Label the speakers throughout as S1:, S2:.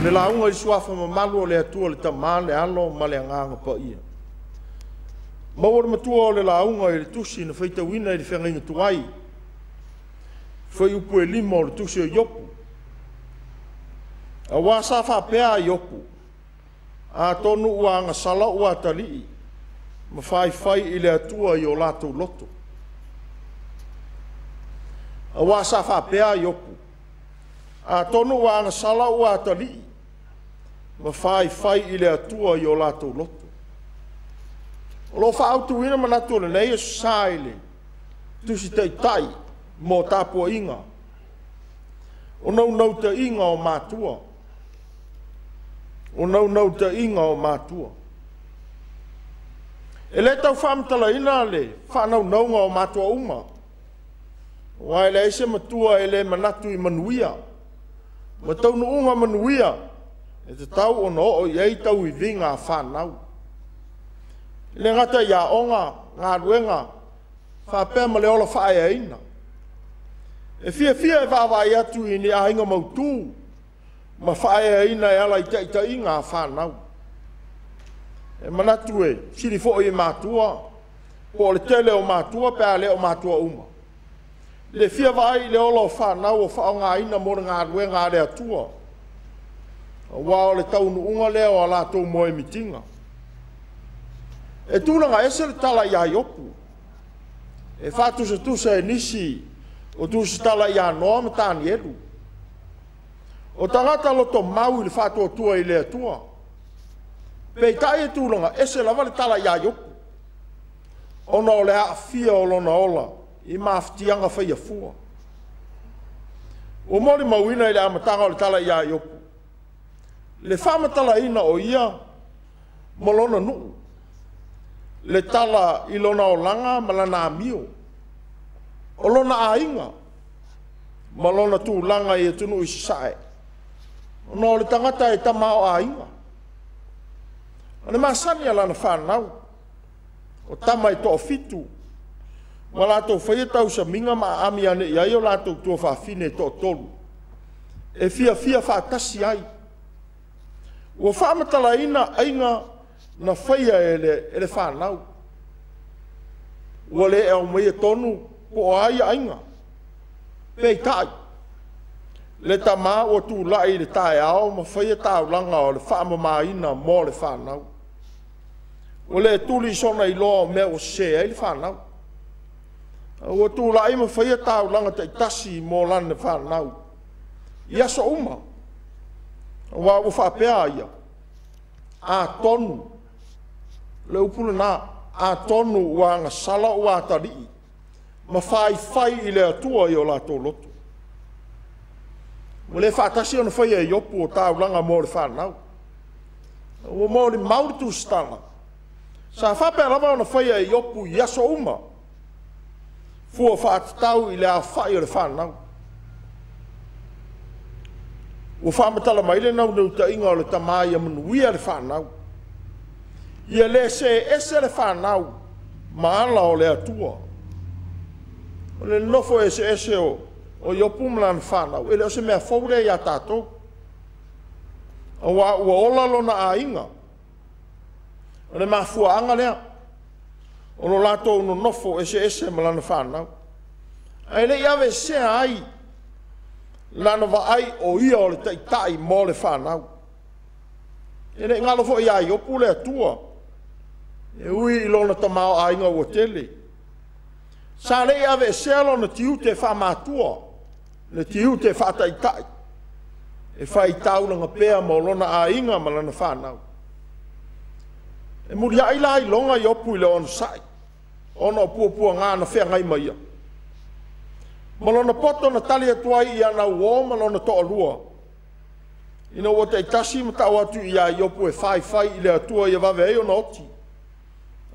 S1: O le lauga i suafa mamalu o le Atua le Tama, le Alo ma le Agaga Paia. Maua le matua o le lauga i le tusi na faitauina i le feagaiga tuai, fuaiupu e 5 o le tusi o Iopu. Aua sa faapea a Iopu, atonu ua agasala ou atalii ma faifai i le Atua i o latou loto. Aua sa faapea a Iopu, atonu ua agasala ou atalii ma faifai i le Atua i o latou loto. O lo o faaautuina manatu o lenei Aso Sa i le Tusi Taitai mo tapuaiga, o naunautaiga o matua. O naunautaiga o matua. E le tau faamatalaina le faanaunauga o matua uma, aua e leai se matua e le manatu i manuia ma taunuuga manuia e tatau ona oo i ai tauiviga a fanau. E le gata i aoga, galuega, faapea ma le ola faaeaina. E fiafia e vaavaai atu i ni aiga mautu ma faaeaina e ala i taitaiga a fanau. E manatu e sili foi i matua, po o le tele o matua pe a le o matua uma, le fia vaai i le ola o fanau o faaaogaina mo le galuega a le Atua, aua o le taunuuga lea o a latou moemitiga. E tulaga ese le tala ia Iopu, e faatusatusa e nisi o tusitala ia Noa ma Tanielu. O tagata lotomau i le faatuatua i le Atua. Peitai e tulaga ese lava le tala ia Iopu, ona o le aafia o lona ola i mafatiaga faia fua. Ua molimauina i le amataga o le tala ia Iopu, le faamatalaina o ia ma lona nuu, le tala i lona olaga ma lana amio, o lona aiga ma lona tulaga i atunuu i sasae, ona o le tagata e tamaoaiga. O le masani a lana fanau, o tama e toafitu, ua latou faia tausamiga ma aami ane i ai o latou tuafafine e toatolu, e fiafia faatasi ai. Ua faamatalaina aiga na faia e le fanau. Ua le aumaia tonu po o a ia aiga. Peitai, le tama ua tulai i le taeao ma faia taulaga o le faamamaina mo le fanau. Ua le tuli i sona iloa o mea ua sese ai le fanau. Ua tulai ma faia taulaga taitasi mo lana fanau i aso uma, aua ua faapea ia, atonu, le upu lena, atonu ua agasala ou atalii ma faifai i le Atua i o latou loto. Ua le faatasi ona faia e Iopu o taulaga mo le fanau. Ua molimau le tusitala, sa faapea lava ona faia e Iopu i aso uma, fua faatatau i le aofai o le fanau. Ua faamatala mai le naunautaiga o le tama ia manuia le fanau, ia le see ese le fanau ma ala o le Atua. O le nofo eseese o Iopu ma lana fanau, e le o se mea fou lea ia tatou, aua ua ola lona aiga. O le mafuaaga lea o lo latou nonofo eseese ma lana fanau, ae le i aveesea ai lana vaai o ia o le taitai mo le fanau. E le i galo foi ia Iopu le Atua, e ui i lona tamaoaiga ua tele. Sa le i aveesea lona tiute faamatua, le tiute faataitai, e faitaulaga pea mo lona aiga ma lana fanau. E muliai la iloga Iopu i le onosai, ona o puapuaga na feagai ma ia. Ma lona poto na tali atu ai i ana uo ma lona toalua, ina ua taitasi ma tau atu ia Iopu e faifai i le Atua ia vave ai ona oti,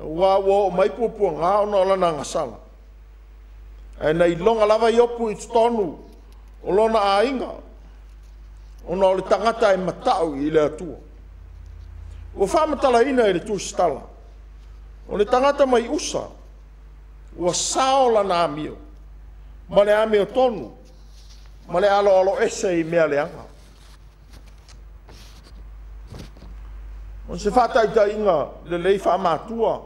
S1: aua ua oo mai puapuaga ona o lana agasala. Ae na iloga lava Iopu i totonu o lona aiga, ona o le tagata e matau i le Atua. Ua faamatalaina i le tusitala, o le tagata mai Usa, ua sao lana amio, ma le amiotonu, ma le aloalo ese i mea leaga. O se faataitaiga lelei faamatua,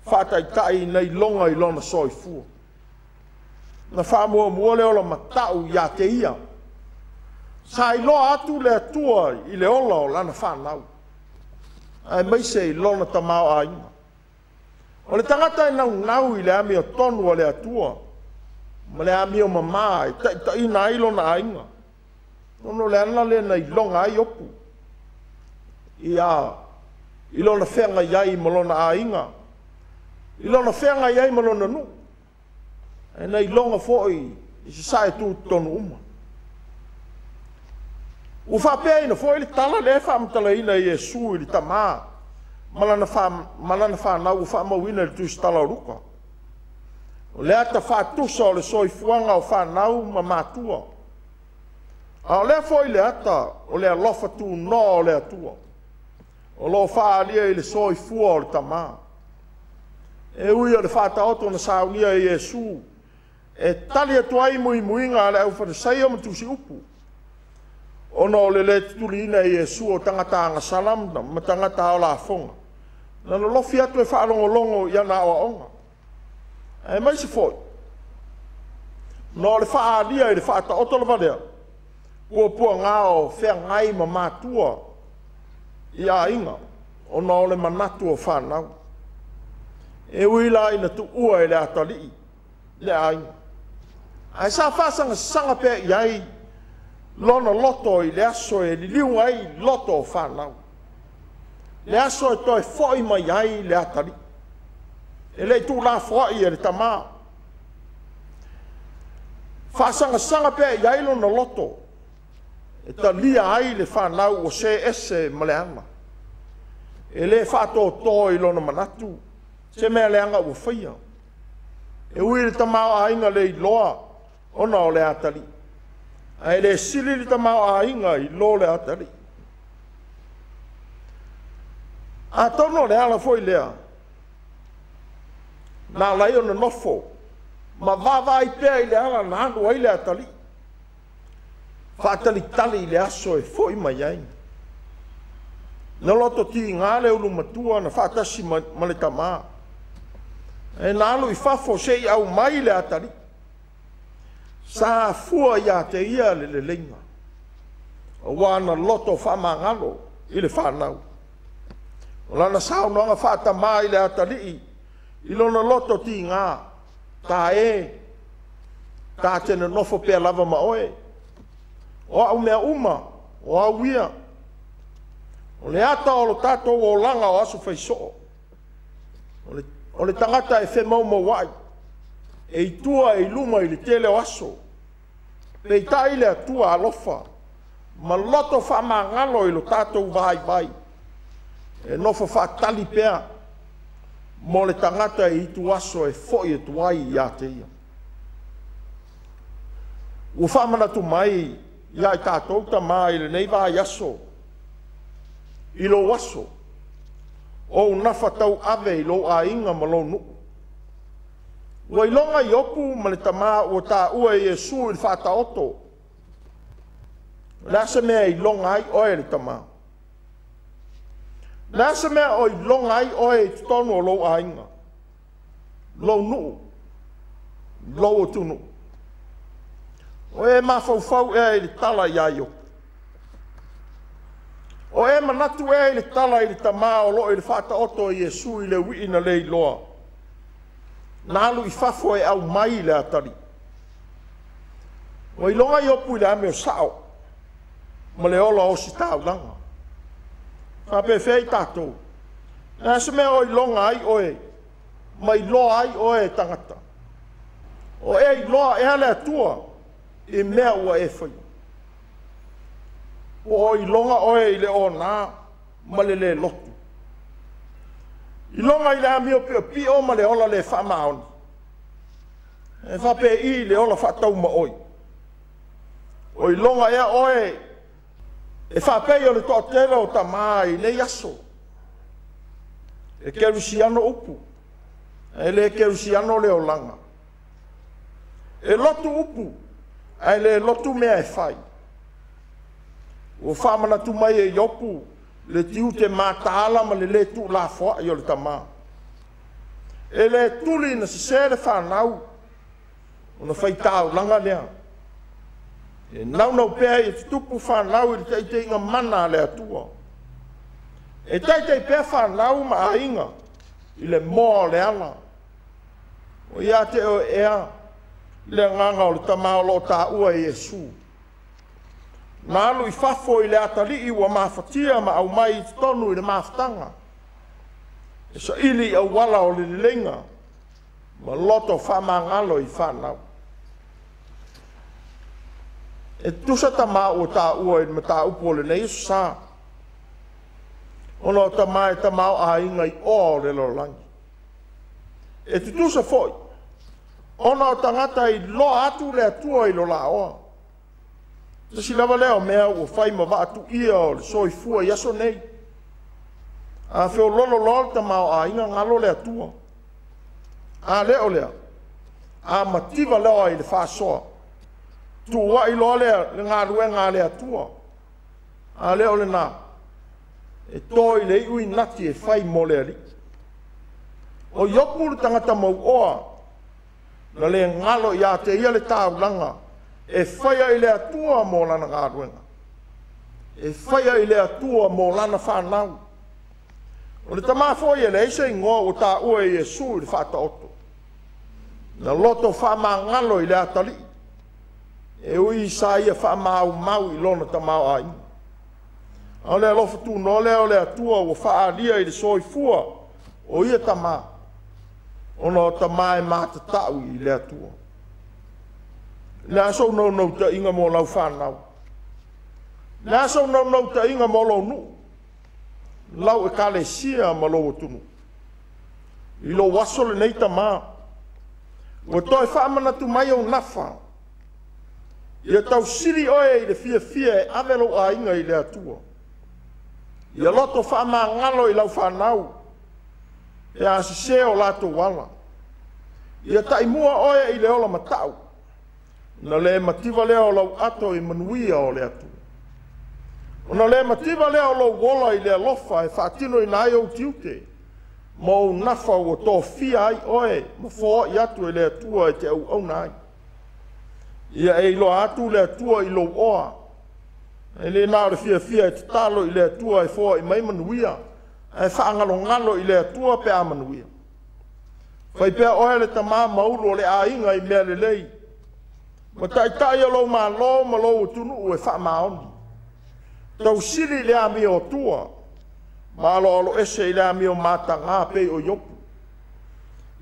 S1: faataitai na iloga i lona soifua. Na faamuamua le ola matau ia te ia. Sa iloa atu le Atua i le ola o lana fanau, aemaise i lona tamaoaiga. O le tagata e naunau i le amiotonu a le Atua ma le amio mamā e taitaiina ai lona aiga, ona o le ala lea na iloga ai Iopu i lona feagai ai ma lona aiga, i lona feagai ai ma lona nuu, ae na iloga foi i sasae tutotonu uma. Ua faapeaina foi le tala lea e faamatalaina e Iesu i le tamā ma lana fanau ua faamauina i le Tusitala o Luka. O le ata faatusa o le soifuaga o fanau ma matua, a o lea foi le ata o le alofa tunoa o le Atua, o lo o faaalia i le soifua o le tamā. E ui o le faataoto na saunia e Iesu e tali atu ai muimuiga a le aufalesaio ma tusiupu, ona o le le tutuliina e Iesu o tagata agasala ma tagata aolafoga, na lolofi atu e faalogologo i ana aoaoga. Aemaise foi, na o le faaalia i le faataoto lava lea, puapuaga o feagai ma matua i aiga, ona o le manatu o fanau. E ui la ina tuua e le atalii le aiga, ae sa faasagasaga pea i ai lona loto i le aso e liliu ai loto o fanau, le aso e toe foi mai ai le atalii, e le i tuulafoai e le tamā. Faasagasaga pea i ai lona loto e talia ai le fanau ua se ese ma le ala, e le faatōtō i lona manatu se mea leaga ua faia. E ui i le tamaoaiga le iloa ona o le atalii, ae le sili le tamaoaiga i lo le atalii. Atonu o le ala foi lea na ala ai ona nofo ma vaavaai pea i le ala na alu ai le atalii, faatalitali i le aso e foi mai ai. Na loto tiga le ulumatua na faatasi ma le tamā, e na alu i fafo se i au mai le atalii. Sa afua ia te ia le leleiga, aua na loto faamagalo i le fanau. O lana saunoaga faatamā i le atalii i lona loto tiga, ta e, ta te nonofo pea lava ma oe, o au mea uma, o au ia. O le ata o lo tatou olaga o aso faisoo, o le tagata e femaumauai, e i tua e i luma i le tele o aso, peitai le Atua alofa ma loto faamagalo i lo tatou vaivai, e nofo faatali pea mo le tagata e itu aso e foi atu ai ia te ia. Ua faamanatu mai ia i tatou tamā i lenei vaiaso, i lou aso, ou nafa tauave i lou aiga ma lou nuu. Ua iloga Iopu ma le tamā ua taua e Iesu i le faataoto. O le a se mea e iloga ai oe le tamā? O le a se mea o iloga ai oe i totonu o lou aiga, lou nuu, lou atunuu? O e mafaufau ea i le tala ia Iopu? O e manatu ea i le tala i le tamā o loo i le faataoto e Iesu i le uii na le iloa, na alu i fafo e au mai le atalii? Ua iloga Iopu i le ame o sao ma le ola ositaulaga. Faapefea i tatou? O le a se mea o iloga ai oe ma iloa ai oe e tagata? O e iloa ea le Atua i mea ua e faia? Po o iloga oe i le ona ma le le lotu? Iloga i le amio piopio ma le ola le faamaoni? E faapei i le ola faataumaoi? O iloga ea oe e faapei o le toatele o tamā i nei aso? E kerusiano upu, e le kerusiano le olaga. E lotu upu, ae le lotu mea e fai. Ua faamanatu mai e Iopu Le tiute mataala ma le lē tuulafoa'i o le tamā. E lē tuli ina sesē le fanau, ona faitaulaga lea. E naunau pea ia tutupu fanau i le taitaiga mana a le Atua. E taitai pea fanau ma aiga i le moa o le ala. O ia te oe ea le agaga o le tamā o loo taua e Iesu. Na alu i fafo i le atalii ua mafatia ma aumai i totonu i le mafutaga. E saili i auala o le leleiga ma loto faamagalo i fanau. E tutusa tamā ua taua i le mataupu o lenei aso sa, ona o tamā e tamaoaiga i oa o le lalolagi. E tutusa foi, ona o tagata e iloa atu le Atua i lo laoa. Tasi lava lea o mea ua fai ma vaatuia o le soifua i aso nei. A feololo loa le tamaoaiga, galo le Atua. A le o lea, a mativa loa i le faasoa, tuuai loa lea le galuega a le Atua. A le o lena, e to i le iu inati e fai mo le alii. O Iopu le tagata mauoa, na le galo ia te ia le taulaga e faia i le Atua mo lana galuega, e faia i le Atua mo lana fanau. O le tamā foi e leai se igoa ua taua e Iesu i le Faataoto. Na loto faamagalo i le atalii, e ui sa ia faamaumau i lona tamaoaiga. A o le alofa tunoa lea o le Atua ua faaalia i le soifua o ia tamā, ona o tamā e matatau i le Atua. Le a sou naunautaiga mo lau fanau? Le a sou naunautaiga mo lou nuu, lau ekalesia ma lou atunuu? I lou aso lenei tamā, ua toe faamanatu mai ou nafa, ia tausili oe i le fiafia e ave lou aiga i le Atua. Ia loto faamagalo i lau fanau, pe a sesē o latou ala. Ia taimua oe i le ola matau, na le mativa lea o lau ato i manuia o le Atua. Ona le mativa lea o lou ola i le alofa e faatinoina ai ou tiute, ma ou nafa ua tofia ai oe ma foai atu e le Atua e te auauna ai. Ia e iloa atu le Atua i lou oa, e le na o le fiafia e tatalo i le Atua e foai mai manuia, ae faagalogalo i le Atua pe a manuia. Fai pea oe le tamā maulu o le aiga i mea lelei, ma taitai o lou malo ma lou atunuu e faamaoni. Tausili i le amio atua, ma aloaloese i le amio matagā pei o Iopu.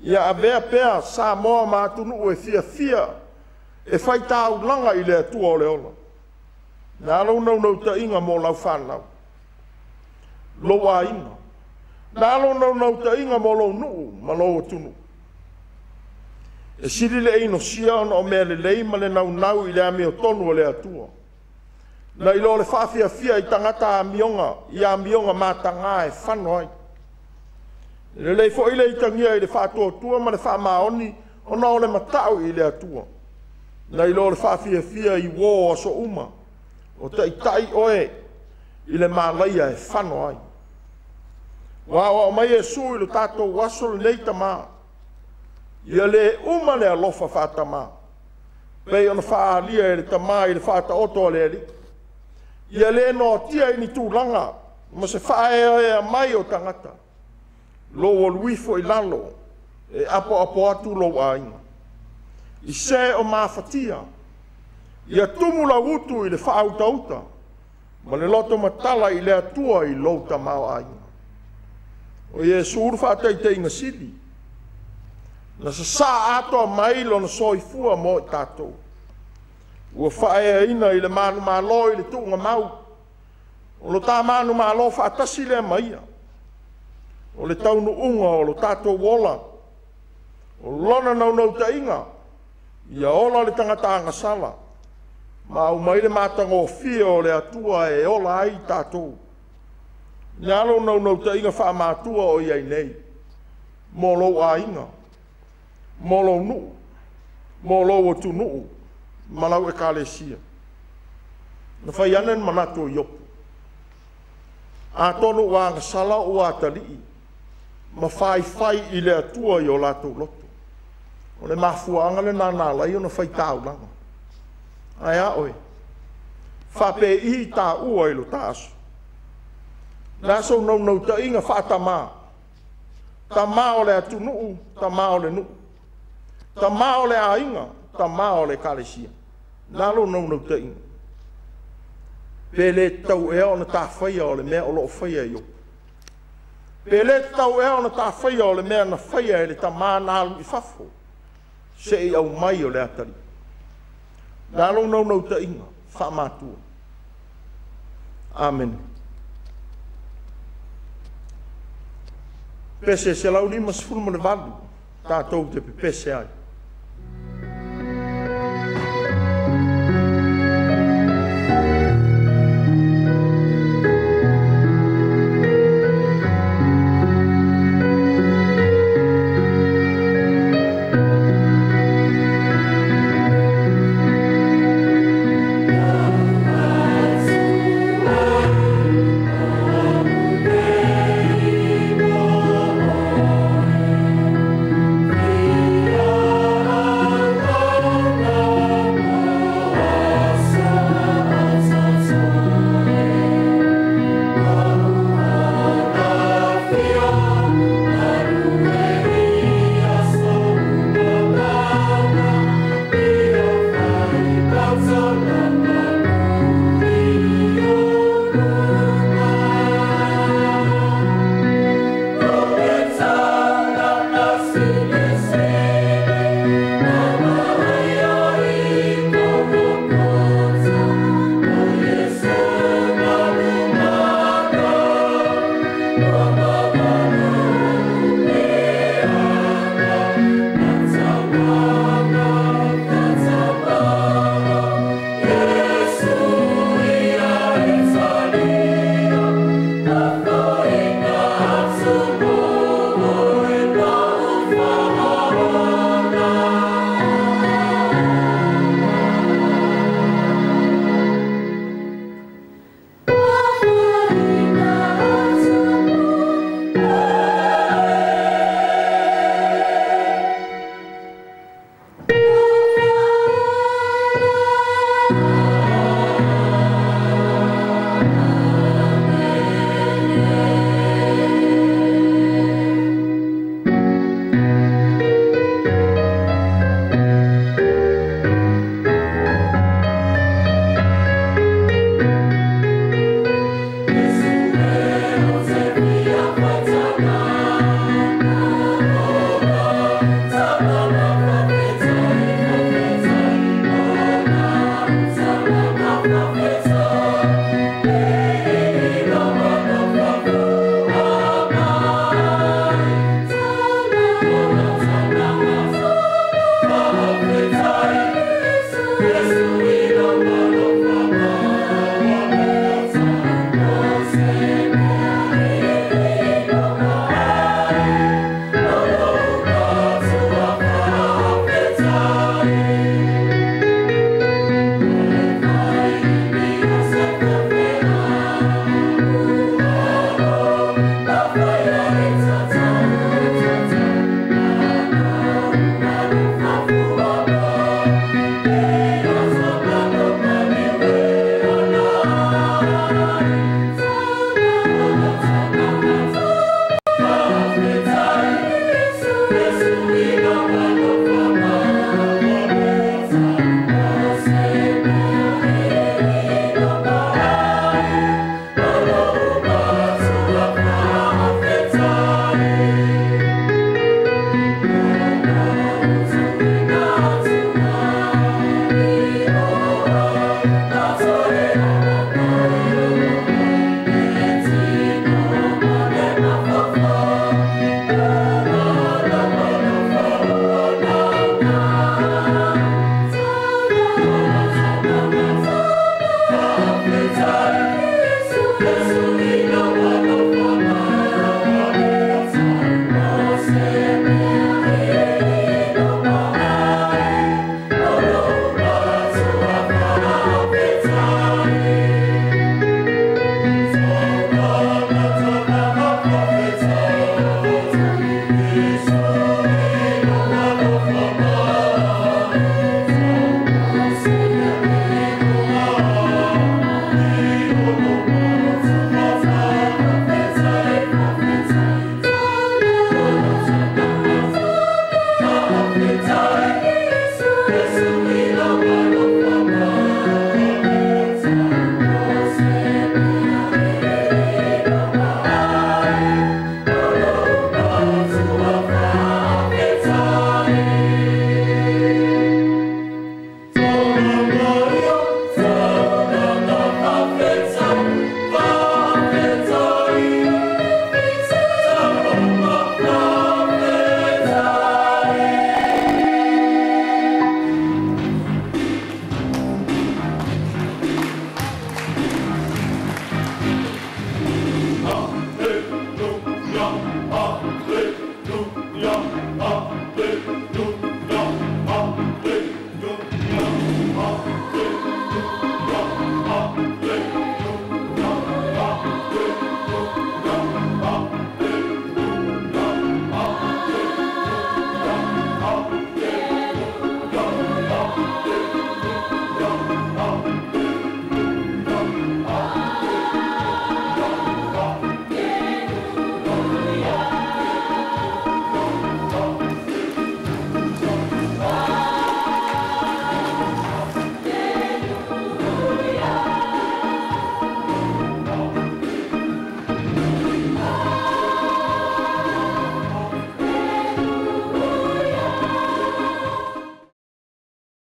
S1: Ia avea pea Samoa ma atunuu e fiafia e faitaulaga i le Atua o le ola. Na lou naunautaiga mo lau fanau, lou aiga, na lou naunautaiga mo lou nuu ma lou atunuu. E sili le inosia ona o mea lelei ma le naunau i le amiotonu o le Atua, na i lo le faafiafia i tagata amioga, i amioga matagā e fano ai. E lelei foi le itagia i le faatuatua ma le faamaoni ona o le matau i le Atua, na i lo le faafiafia i uō o aso uma, o taitai oe i le malaia e fano ai. Ua aoao mai Iesu i lo tatou aso lenei tamā, ia le uma le alofa faatamā, pei ona faaalia e le tamā i le Faataoto a le Alii. Ia le noatia i ni tulaga ma se faaeaea mai o tagata, lou alu ifo i lalo e apoapo atu lou aiga. I se o mafatia, ia tumu lau utu i le faautauta ma le loto matala i le Atua i lou tamaoaiga. O Iesu le faataitaiga sili, na sasaa atoa mai lona soifua mo i tatou. Ua faaeaina i le manumalo i le tuugamau, o lo ta manumalo faatasi lea ma ia. O le taunuuga o lo tatou ola, o lona naunautaiga, ia ola le tagata agasala, ma aumai le matagofie o le Atua e ola ai tatou. Le a lou naunautaiga faamatua o i ai nei, mo lou aiga, mo lou nuu, mo lou atunuu, ma lau ekalesia. Na fai ane le manatu o Iopu. Atonu ua agasala o atalii ma faifai i le Atua i o latou loto. O le mafuaaga lena na ala ai ona faitaulaga. Ae a oe? Faapei taua i lo ta aso? Le aso naunautaiga faatamā, tamā o le atunuu, tamā o le nuu, tamā o le aiga, tamā o le ekalesia. La lou naunautaiga? Pe le tatau ea ona tafaia o le mea o lo o faia i Iopa? Pe le tatau ea ona tafaia o le mea na faia e le tamā na alu i fafo se i aumai o le atalii? La lou naunautaiga faamatua. Amene. Pese 158 tatou te pepese ai.